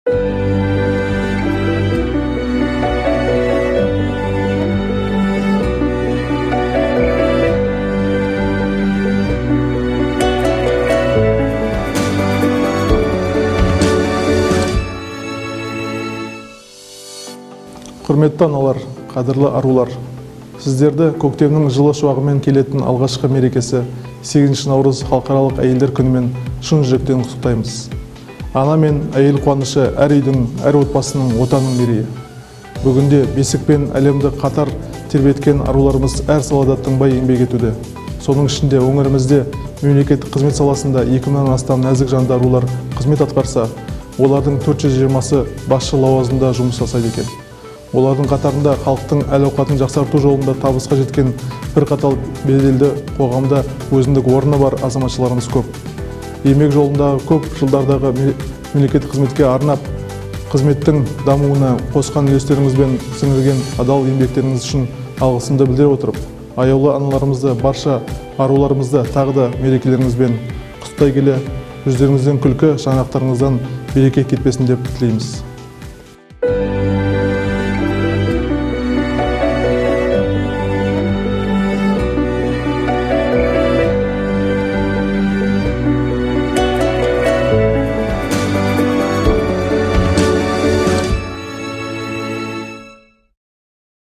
Құрметті аналар, қадірлі арулар, сіздерді көктемнің жылы шуағымен келетін алғашқы мерекесі 8 наурыз халықаралық әйелдер күнімен шын жүректен құттықтаймыз. Ана мен әйел қуанышы әр үйдің, әр отбасының, отанның мерейі. Бүгінде бесік пен әлемді қатар тербеткен аруларымыз әр салада тынбай еңбек етуде. Соның ішінде өңірімізде мемлекеттік қызмет саласында 2000-нан астам нәзік жанды арулар қызмет атқарса, олардың 420-сы басшы лауазымда жұмыс жасайды екен. Олардың қатарында халықтың әл-ауқатын жақсарту жолында табысқа жеткен бірқатар беделді қоғамда өзіндік орны бар азаматшаларымыз көп. Еңбек жолындағы көп жылдардағы мемлекеттік қызметке арнап, қызметтің дамуына қосқан үлестеріңіз бен сіңірген адал еңбектеріңіз үшін алғысымды білдіре отырып, аяулы аналарымызды, барша аруларымызды тағы да мерекелеріңізбен құттықтай келе, жүздеріңізден күлкі, шаңырақтарыңыздан береке кетпесін деп тілейміз.